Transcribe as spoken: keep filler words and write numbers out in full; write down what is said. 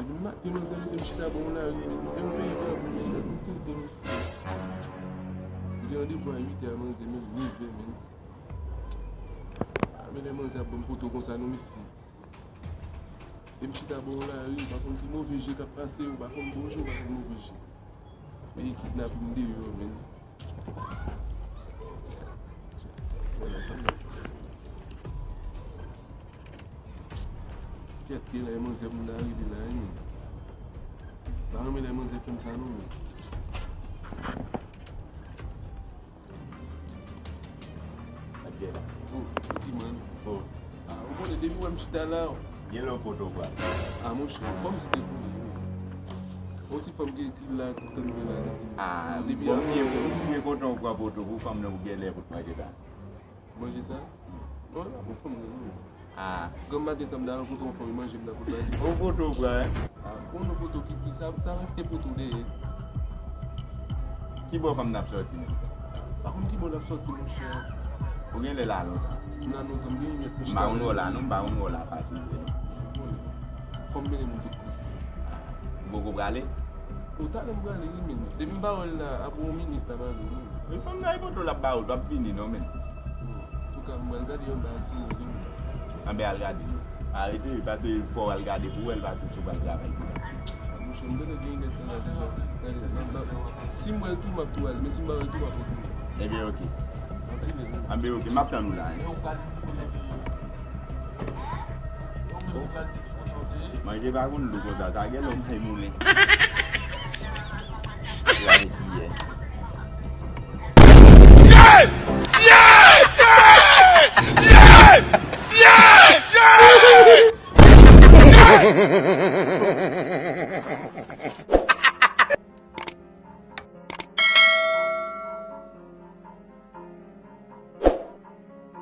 Depi maten, manzè mete m chita bò yon lari, men. E yon peyi pa bon, men. M tenten, mesye. M gen randevou a uit è a, manzè, men, nèf è, men. A, men lè manzè ap ban m poto konsa, non, mesye. E m chita bò yon lari, ou pa konn ki move je k ap pase, ou pa konn bon je, ou pa konn move je. Peyi kidnapin deyò, men. Kyèt, ke lè manzè pou m ta rive la, wi, men. Pa renmen lè manzè fè m sa, non, men. Abyè la. Oh, piti man. Oh. Ah, ou konnen depi w wè m chita la. Gen lè w poto pral. Ah, monchè, kòm si te konnen. On ti fanm ki, ki la, ki tann mwen la, depi. Ah, depi bon, mwen, mwen kontan w pran poto pou fanm nan, ou gen lè pou t manje la. Manje sa? Non, la, pou fanm nan, non. Ah. Granm maten sa m ta rankontre yon fanm, manje m nan kote la. Ou kote w pran, hein? Ah, bon, nou poto ki, ki sa, sa rete poto dèyè. Ki bò fanm nan ap sòti menm? Pa konn ki bò l ap sòti, monchè. Ou gen lè la lontan? M la lontan, m gen yon nèt. M pa konn wè w la, non, m pa konn wè w la fasilite, non. Fò m mennen moun tout kote. Ou poko prale? Ou talè m prale, wi, men. Depi m pa wè l la, apre yon minit, l ap ale, wi. Men fanm nan, e poto l ap ba ou, l p ap vini, non, men. Antouka, m pral gade anba a, si mwen vini. Anben al gade. Arete, paske fò w al gade pou wè l, paske si w pral travay pou li. Monchè, m tande gen yon nèg nan la deja. Gade, m ap, m ap, si m wè l tou, m ap tou ale. Men si m pa wè l tou, m ap retounen. Ebyen, oke. M ap vini, wi. Anben, oke, m ap tann ou la, hein. Manje pa konn dlo konsa, sa gen lòm fè moulen. Gade kiyè.